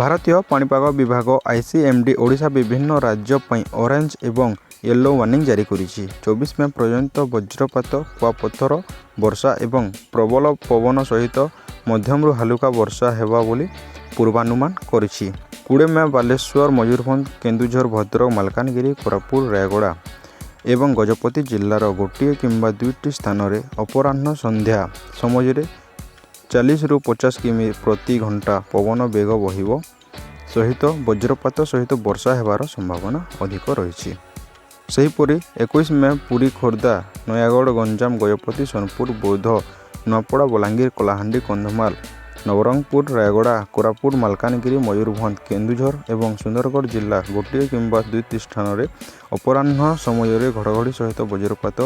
ଭାରତୀୟ ପାଣିପାଗ ବିଭାଗ ଆଇଏମଡି ଓଡ଼ିଶା ବିଭିନ୍ନ ରାଜ୍ୟ ପାଇଁ ଅରେଞ୍ଜ ଏବଂ ୟେଲୋ ୱାର୍ଣ୍ଣିଂ ଜାରି କରିଛି। 24 ମେ ପର୍ଯ୍ୟନ୍ତ ବଜ୍ରପାତ, କୁଆପଥର ବର୍ଷା ଏବଂ ପ୍ରବଳ ପବନ ସହିତ ମଧ୍ୟମରୁ ହାଲୁକା ବର୍ଷା ହେବ ବୋଲି ପୂର୍ବାନୁମାନ କରିଛି। 20 ମେ ବାଲେଶ୍ୱର, ମୟୂରଭଞ୍ଜ, କେନ୍ଦୁଝର, ଭଦ୍ରକ, ମାଲକାନଗିରି, କୋରାପୁଟ, ରାୟଗଡ଼ା ଏବଂ ଗଜପତି ଜିଲ୍ଲାର ଗୋଟିଏ କିମ୍ବା ଦୁଇଟି ସ୍ଥାନରେ ଅପରାହ୍ନ ସନ୍ଧ୍ୟା ସମୟରେ 40ରୁ 50 କିମି ପ୍ରତି ଘଣ୍ଟା ପବନ ବେଗ ବହିବ ସହିତ ବଜ୍ରପାତ ସହିତ ବର୍ଷା ହେବାର ସମ୍ଭାବନା ଅଧିକ ରହିଛି। ସେହିପରି 21 ମେ ପୁରୀ, ଖୋର୍ଦ୍ଧା, ନୟାଗଡ଼, ଗଞ୍ଜାମ, ଗଜପତି, ସୋନପୁର, ବୌଦ୍ଧ, ନୂଆପଡ଼ା, ବଲାଙ୍ଗୀର, କଳାହାଣ୍ଡି, କନ୍ଧମାଳ, ନବରଙ୍ଗପୁର, ରାୟଗଡ଼ା, କୋରାପୁଟ, ମାଲକାନଗିରି, ମୟୂରଭଞ୍ଜ, କେନ୍ଦୁଝର ଏବଂ ସୁନ୍ଦରଗଡ଼ ଜିଲ୍ଲା ଗୋଟିଏ କିମ୍ବା ଦୁଇଟି ସ୍ଥାନରେ ଅପରାହ୍ନ ସମୟରେ ଘଡ଼ଘଡ଼ି ସହିତ ବଜ୍ରପାତ,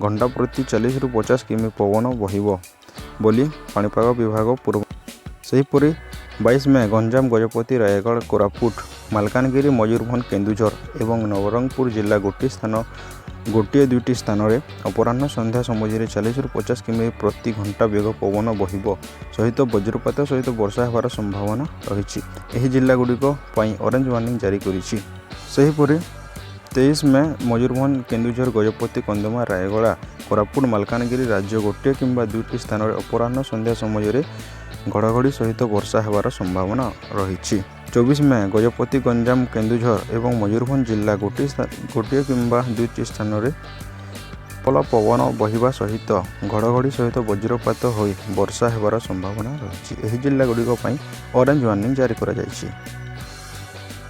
ଘଣ୍ଟା ପ୍ରତି 40ରୁ 50 କିମି ପବନ ବହିବ ବୋଲି ପାଣିପାଗ ବିଭାଗ ପୂର୍ବ। ସେହିପରି 22 ମେ ଗଞ୍ଜାମ, ଗଜପତି, ରାୟଗଡ଼ା, କୋରାପୁଟ, ମାଲକାନଗିରି, ମୟୂରଭଞ୍ଜ, କେନ୍ଦୁଝର ଏବଂ ନବରଙ୍ଗପୁର ଜିଲ୍ଲା ଗୋଟିଏ ଦୁଇଟି ସ୍ଥାନରେ ଅପରାହ୍ନ ସନ୍ଧ୍ୟା ସମୟରେ 40ରୁ 50 କିମି ପ୍ରତି ଘଣ୍ଟା ବେଗ ପବନ ବହିବ ସହିତ ବଜ୍ରପାତ ସହିତ ବର୍ଷା ହେବାର ସମ୍ଭାବନା ରହିଛି। ଏହି ଜିଲ୍ଲାଗୁଡ଼ିକ ପାଇଁ ଅରେଞ୍ଜ ୱାର୍ଣ୍ଣିଂ ଜାରି କରିଛି। ସେହିପରି 23 ମେ ମୟୂରଭଞ୍ଜ, କେନ୍ଦୁଝର, ଗଜପତି, କନ୍ଧମାଳ, ରାୟଗଡ଼ା, କୋରାପୁଟ, ମାଲକାନଗିରି ରାଜ୍ୟ ଗୋଟିଏ କିମ୍ବା ଦୁଇଟି ସ୍ଥାନରେ ଅପରାହ୍ନ ସନ୍ଧ୍ୟା ସମୟରେ ଘଡ଼ଘଡ଼ି ସହିତ ବର୍ଷା ହେବାର ସମ୍ଭାବନା ରହିଛି। 24 ମେ ଗଜପତି, ଗଞ୍ଜାମ, କେନ୍ଦୁଝର ଏବଂ ମୟୂରଭଞ୍ଜ ଜିଲ୍ଲା ଗୋଟିଏ କିମ୍ବା ଦୁଇଟି ସ୍ଥାନରେ ପ୍ରବଳ ପବନ ବହିବା ସହିତ ଘଡ଼ଘଡ଼ି ସହିତ ବଜ୍ରପାତ ହୋଇ ବର୍ଷା ହେବାର ସମ୍ଭାବନା ରହିଛି। ଏହି ଜିଲ୍ଲାଗୁଡ଼ିକ ପାଇଁ ଅରେଞ୍ଜ ୱାର୍ଣ୍ଣିଂ ଜାରି କରାଯାଇଛି।